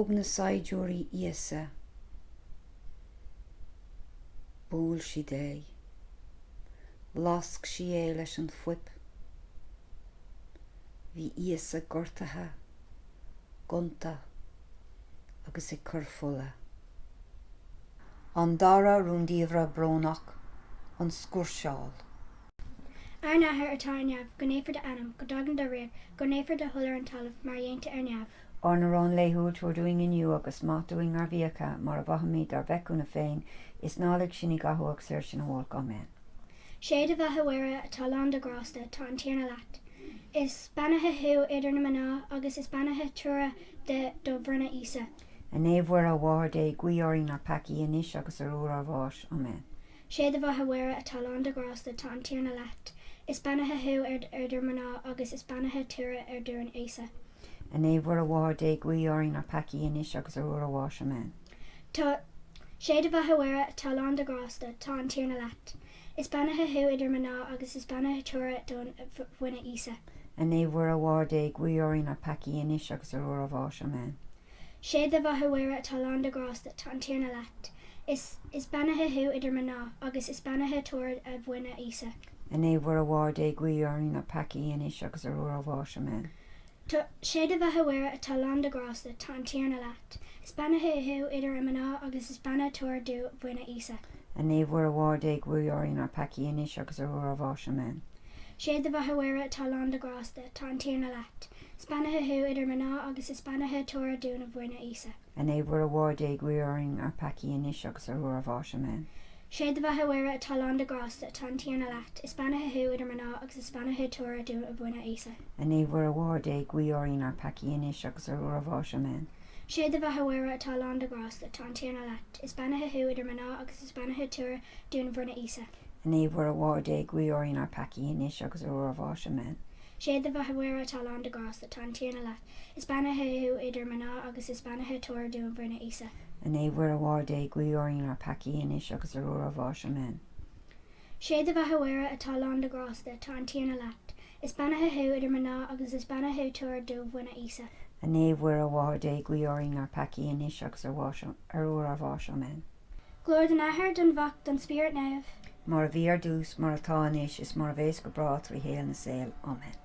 Phóg na saighdiúirí Íosa. Bhuail siad é. Lasc sí é leis an fuip. Bhí Íosa gortaithe, gonta agus ag cur fola. An Dara Rúndiamhra Brónach, An Sciúrsáil. Ár nAthair atá ar neamh, go naofar d'ainm, go dtagann do ríocht, go ndéanfar do thoil ar an talamh mar a dhéantar ar neamh. Ár n-arán laethúil tabhair dúinn inniu agus maith dúinn ár bhfiacha, mar a mhaithimid dár bhféichiúna féin, is ná lig sinn i gcathú ach saor sinn ó olc. Áiméan. Sé do bheatha a Mhuire atá lán de ghrásta, tá an Tiarna leat. Is beannaithe thú idir na mná agus is beannaithe toradh de do bhroinne Íosa. A Naomh Mhuire, a Mháthair Dé, guí orainn ár peacaí, anois agus ar uair ár bháis. Áiméan. Sé do bheatha a Mhuire atá lán de ghrásta, tá an Tiarna leat. Is beannaithe thú idir mná agus is beannaithe toradh ar do bhroinn Íosa. A Naomh Mhuire, a Mháthair Dé, guí orainn ár peacaí, anois agus ar uair ár bháis. Amen. Tá. Sé do bheatha a Mhuire atá lán de ghrásta, tá an Tiarna leat. Is beannaithe thú idir mná agus is beannaithe toradh do bhroinne Íosa. A Naomh Mhuire, a Mháthair Dé, guí orainn ár peacaí, anois agus ar uair ár bháis. Amen. Sé do bheatha a Mhuire atá lán de ghrásta, tá an Tiarna leat. Is is beannaithe thú idir mná, agus is beannaithe toradh a bhroinne Íosa. A Naomh Mhuire, a Mháthair Dé, guí orainn ár peacaí, anois agus ar uair ár bháis. Amen. Tá. Sé do bheatha a Mhuire atá lán de ghrásta, tá an Tiarna leat. Is beannaithe thú idir mná, agus is beannaithe toradh do bhroinne Íosa. A Naomh Mhuire, a Mháthair Dé, guí orainn ár peacaí, anois agus ar uair ár bháis. Amen. Sé do bheatha a Mhuire atá lán de ghrásta, tá an Tiarna leat. Is beannaithe thú idir mná agus is beannaithe toradh do bhroinne Íosa. A Naomh Mhuire, a Mháthair Dé, guí orainn ár peacaí, anois agus ar uair ár bháis. Amen. Sé do bheatha a Mhuire atá lán de ghrásta, tá an Tiarna leat. Is beannaithe thú idir mná agus is beannaithe toradh do bhroinne Íosa. A Naomh Mhuire, a Mháthair Dé, guí orainn ár peacaí, anois agus ar uair ár bháis. Amen. Sé do bheatha a Mhuire atá lán de ghrásta, tá an Tiarna leat. Is beannaithe thú idir mná agus is beannaithe toradh do bhroinne Íosa. A Naomh Mhuire, a Mháthair Dé, guí orainn ár peacaí, anois agus ar uair ár bháis. Amen. Sé do bheatha a Mhuire atá lán de ghrásta, tá an Tiarna leat. Is beannaithe thú idir mná agus is beannaithe toradh do bhroinne Íosa. A Naomh Mhuire, a Mháthair Dé, guí orainn ár peacaí, anois agus ar uair ár bháis. Amen. Sé do bheatha a Mhuire atá lán de ghrásta, tá an Tiarna leat. Is beannaithe thú idir mná agus is beannaithe toradh do bhroinne Íosa. A Naomh Mhuire, a Mháthair Dé, guí orainn ár peacaí, anois agus ar uair ár bháis. Amen. Glóir don Athair, don Mhac, don Spiorad Naomh. Mar a bhí ar dtús, mar atá anois, is mar a bheas go bráth trí shaol na saol. Amen.